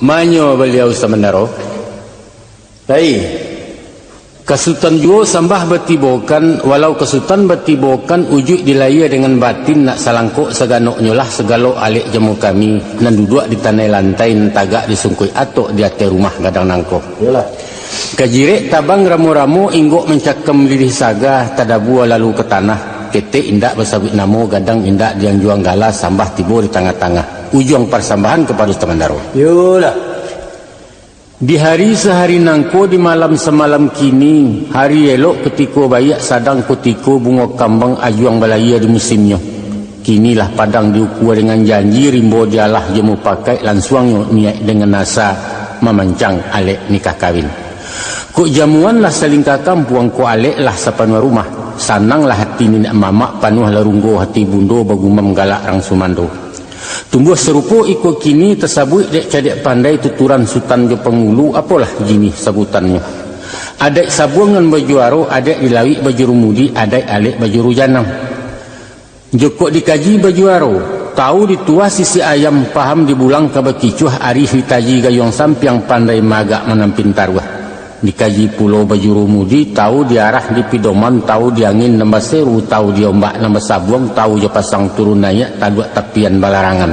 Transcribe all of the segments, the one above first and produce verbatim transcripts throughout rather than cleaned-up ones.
Manyo baliau Sutan Mandaro. Lai. Ka Sutan juo sambah batibokan, walau ka Sutan batibokan, ujuik di lahia dengan batin nak salangkok saganoknyo lah sagalo alek jamu kami, nan duduak di tanai lantai, nan tagak di sungkuik atok di ateh rumah gadang nangko. Iyolah. Ka jirek tabang ramo-ramo, inggok mancakam lilih saga, tadabua lalu ka tanah, ketek indak basabuik namo, gadang indak dianjuang gala, sambah tibo di tangah-tangah. Ujuang parsambahan kapado Sutan Mandaro. Iyolah. Di hari sahari nangko, di malam samalam kini, hari elok kutiko baiak, sadang kutiko bungo kambang ajuang balahia di musimnyo. Kini lah padang diukua dengan janji, rimbo dialah jo mupakaik, lansuangnyo niaik dengan asa mamancang alek nikah kawin. Kok jamuan lah salingka kampuang, kok alek lah sapanuah rumah, sananglah hati niniak mamak, panuahlah runggo hati bundo, bagumam galak rang sumando. Tumbuah sarupo iko kini, tasabuik dek cadiak pandai, tuturan sutan jo pangulu, apolah jinih sabutannyo. Adaik sabuang nan bajuaro, adaik di lauik bajurumudi, adaik alek bajuru janang. Jokok dikaji bajuaro, tau di tuah sisik ayam, paham di bulang ka bakicuah, arih di taji gayuang sampiang, pandai maagak manampin taruah. Dikaji pulo bajurumudi, tau di arah di pidoman, tau di angin nan baseru, tau di ombak nan basabuang, tau jo pasang turun naiak, taduak tapian balarangan.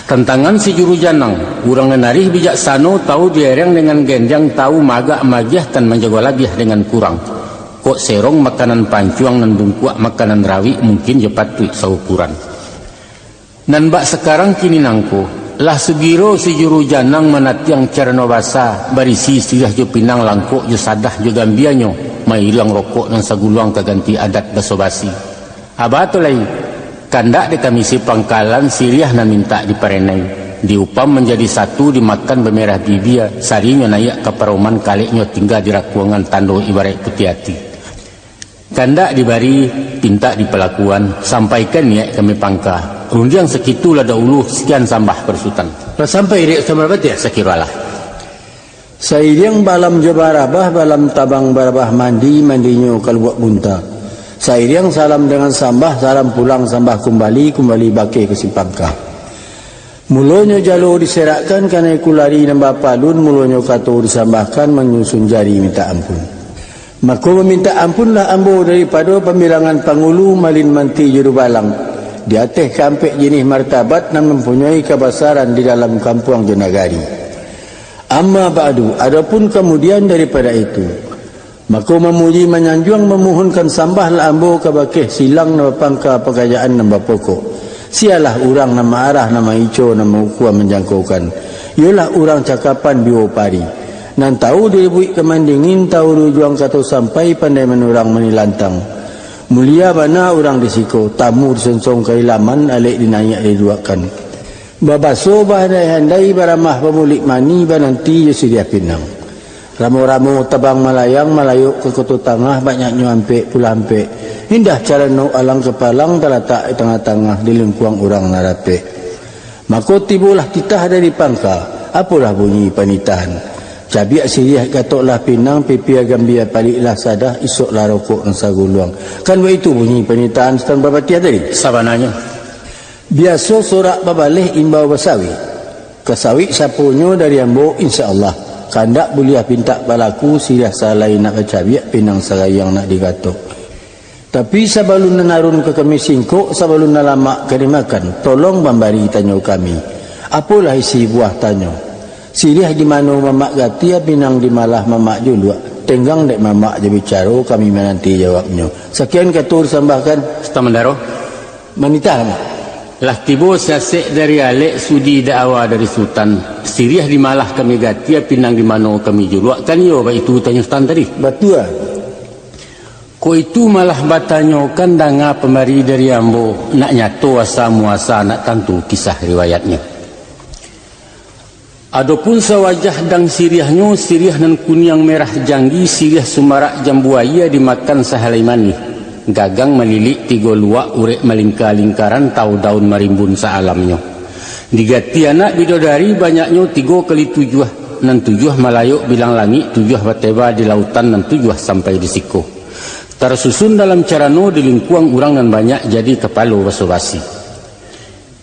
Tantangan si juru janang, urang nan arih bijaksano, tau di ereng dengan gendiang, tau maagak maagiahkan, manjago labiah dengan kurang. Kok serong makanan pancuang, nan bungkuak makanan rawik, mungkin jo patuik saukuran. Nan bak sakarang kini nangko, lah sugiro si juru janang manatiang carano basa, barisi siriah jo pinang, langkok jo sadah jo gambianyo, mairiang rokok nan saguluang ka ganti adat baso-basi. Aba tu lai, kandak dek kami si pangkalan, siriah nan mintak diparenai, diupam manjadi satu, dimakan bamerah bibia, sarinyo naiak ka paroman, kaleknyo tingga di rakuangan, tando ibaraik putiah ati. Kandak dibari, pintak dipalakuan, sampaikan niaik kami pangka. Rundiang sakitu lah daulu, sakian sambah pado Sutan. Lah sampai dek Sutan Parpatiah? Sakiro alah. Sairiang balam jo barabah, balam tabang barabah mandi, mandinyo ka Lubuak Bunta. Sairiang salam dengan sambah, salam pulang sambah kumbali, kumbali bakeh ka si pangka. Mulonyo jalo diserakkan, kanai kulari nan bapalun, mulonyo kato disambahkan, manyusun jari mintak ampun. Mako, mamintak ampunlah ambo daripado pambilangan pangulu, malin manti jo dubalang, di ateh kaampek jinih martabat nan mampunyoi kabasaran di dalam kampuang jo nagari. Amma ba'du, adopun kamudian daripado itu, mako, mamuji manyanjuang, mamuhunkan sambahlah ambo kabakeh silang nan bapangka, pakarajaan nan bapokok. Sialah urang nan maarah, nan maico, nan maukua manjangkokan. Iyolah urang cakapan biwo pari. Nan tau di lubuik ka mandingin, tau di ujuang kato sampai, pandai manurang manilantang. Mulia bana urang di siko, tamu disonsong ka ilaman, alek dinaiak diduakkan. Babaso bahandai-handai, baramah bamulik mani, bananti jo siriah pinang. Ramo-ramo tabang malayang, malayok ka Koto Tangah, banyaknyo ampek pulo ampek. Indah carano alang kapalang, talatak di tangah-tangah, di lingkuang urang nan rapek. Mako tibolah titah dari pangka, apolah bunyi panitahan. Cabiak siriah, gatoklah pinang, pipia gambia, paliklah sadah, isoklah rokok nan saguluang. Kan baitu bunyi panitahan Sutan Parpatiah tadi? Sabananyo. Biaso sorak babaleh, imbau basawik. Ka sawik saponyo dari ambo, insya Allah. Kandak buliah pintak balaku, siriah salai nak bacabiak, pinang sagayang nak digatok. Tapi sabalun nan arun ka kami singkok, sabalun nan lamak ka dimakan, tolong mambari tanyo kami. Apolah isi buah tanyo? Siriah di mano mamak gatia, pinang di malah mamak juluak. Tenggang dek mamak jo bicaro, kami mananti jawabnyo. Sakian kato disambahkan. Sutan Mandaro. Manitah, Mak. Lah tibo siasek dari alek, sudi daawa dari Sutan. Siriah di malah kami gatia, pinang di mano kami juluak, kan iyo baitu tanyo Sutan tadi? Batua. Kok itu malah batanyokan, danga pambari dari ambo, nak nyato asa muasa, nak tantu kisah riwayatnyo. Adopun sawajah dang siriahnyo, siriah nan kuniang merah janggi, siriah sumarak jambu aia dimakan sahalai manih. Gagang malilik tigo luak, urek malingka-lingkaran, tau daun marimbun saalamnyo. Digati anak bidodari banyaknyo tigo kali tujuah, nan tujuah malayok bilang langik, tujuah bateba di lautan, nan tujuah sampai di siko. Tarsusun dalam carano di lingkuang urang nan banyak jadi kapalo baso-basi.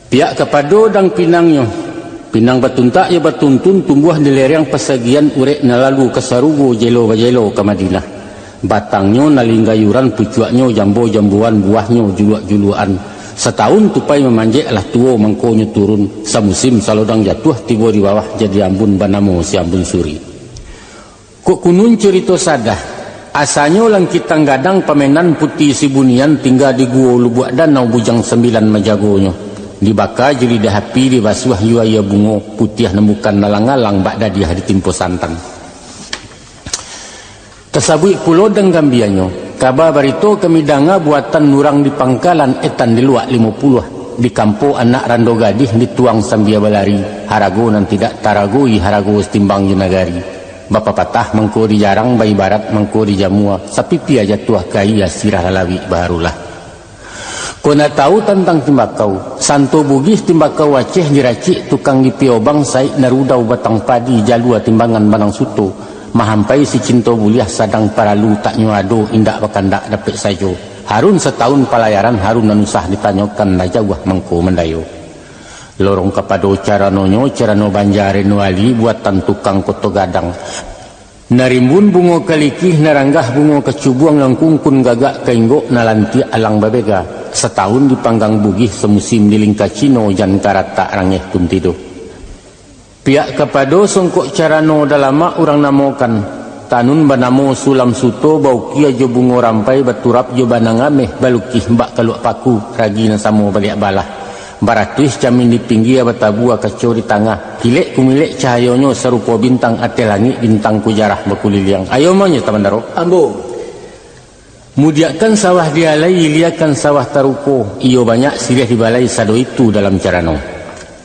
Piak kapado dang pinangnyo, Pinang batuntak jo batuntun, tumbuah di lereng pasagian, urek nan lalu ka sarugo, jelo bajelo ka Madinah. Batangnyo nalinggayuran, pucuaknyo jambo-jamboan, buahnyo juluak-juluakan. Satahun tupai mamanjek, lah tuo mangkonyo turun, samusim salodang jatuah, tibo di bawah jadi ambun, banamo si Ambun Suri. Kok kunun curito sadah, asanyo langkitang gadang, pamenan puti si bunian, tingga di guo lubuak danau, bujang sambilan majagonyo. Dibaka jo lidah api, dibasuah jo aia bungo, putiah nan bukan alang-alang, bak dadiah ditimpo santang. Tasabuik pulo dang gambianyo, kaba barito kami danga, buatan urang di pangkalan, etan di luak limo puluah, di kampo anak rando gadih, dituang sambia balari, harago nan tidak taragoi, harago satimbang jo nagari. Bapapatah mangko dijarang, baibarat mangko dijamua, sapipia jatuah ka aia, sirah lalawik baharulah. Kok nak tahu tantang timbakau, santo Bugih timbakau Aceh, diracik tukang di Piobang, saik narudau batang padi, jalua timbangan banang suto, mahampai si cinto buliah, sadang paralu taknyo ado, indak bakandak dapek sajo. Harun satahun palayaran, harun nan usah ditanyokan, lah jauah mangko mandayo. Lorong kapado caranonyo, carano Banjar Reno Ali, buatan tukang Koto Gadang. Narimbun bungo kalikih, naranggah bungo kacubuang, nan kungkun gagak ka inggok, nalantiak alang babega. Satahun dipanggang Bugih, samusim di lingka Cino, jan karatak rangeh tuntido. Piak kapado songkok carano dalamak urang namokan, tanun banamo sulam suto, baukia jo bungo rampai, baturap jo banang ameh, balukih bak kaluak paku, ragi nan samo baliak balah. Baratuih camin di pinggia, batabua kaco di tangah, kilek kumilek cahayonyo, sarupo bintang ateh langik, bintang kujarah bakuliliang. Ayo manyata bandaro. Ambo. Mudiakkan sawah di alai, iliakan sawah taruko, iyo banyak siriah di balai, sado itu dalam carano.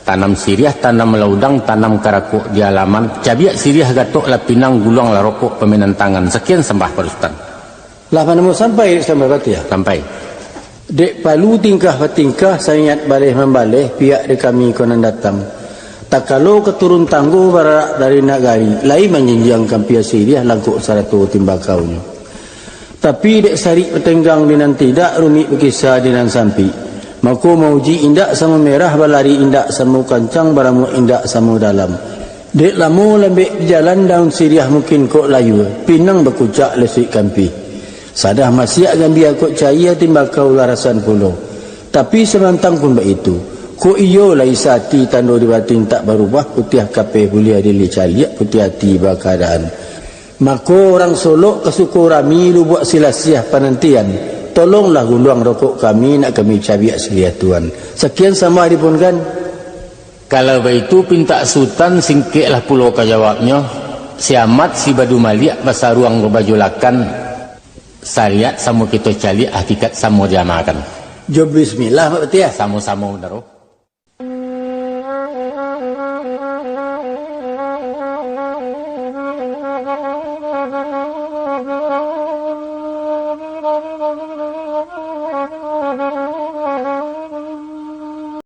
Tanam siriah, tanam laudang, tanam karakok di alaman, cabiak siriah gatok lah pinang, guluang lah rokok pamenan tangan. Sakian sambah pado Sutan. Lah manamo sampai, Sutan Bapatiah? Sampai. Dek palu tingkah batingkah, saniat baleh mambaleh, pihak di kami ko nan datang. Takalo ka turun tanggo, bararak dari nagari, lai manjinjiang kampia siriah, langkok sarato timbakaunyo. Tapi dek sarik batenggang di nan tidak, rumik bakisa di nan sampik. Mako mauji indak samo merah, balari indak samo kancang, baramuak indak samo dalam. Dek lamo lambek di jalan, daun siriah mungkin kok layua, pinang bakucak lesuik kampih. Sadah masiak gambia kok caia, timbakau larasan pulo. Tapi samantang pun baitu, kok iyo lai sati, tando di batin tak barubah, putiah kapeh buliah dilicaliak, putiah ati bakaadaan. Mako urang Solok ka Sukorami, Lubuak Silasiah panantian, tolonglah guluang rokok kami, nak kami cabiak siriah Tuan. Sakian sambah dipunkan. Kalau baitu pintak Sutan, singkeklah pulo ka jawabnyo, si Amat si Badu Maliak, basaruang babaju lakan, sariat samo kito caliak, hakikat samo diamalkan. Jo bismillah, Mak Patiah. Samo-samo, Bandaro.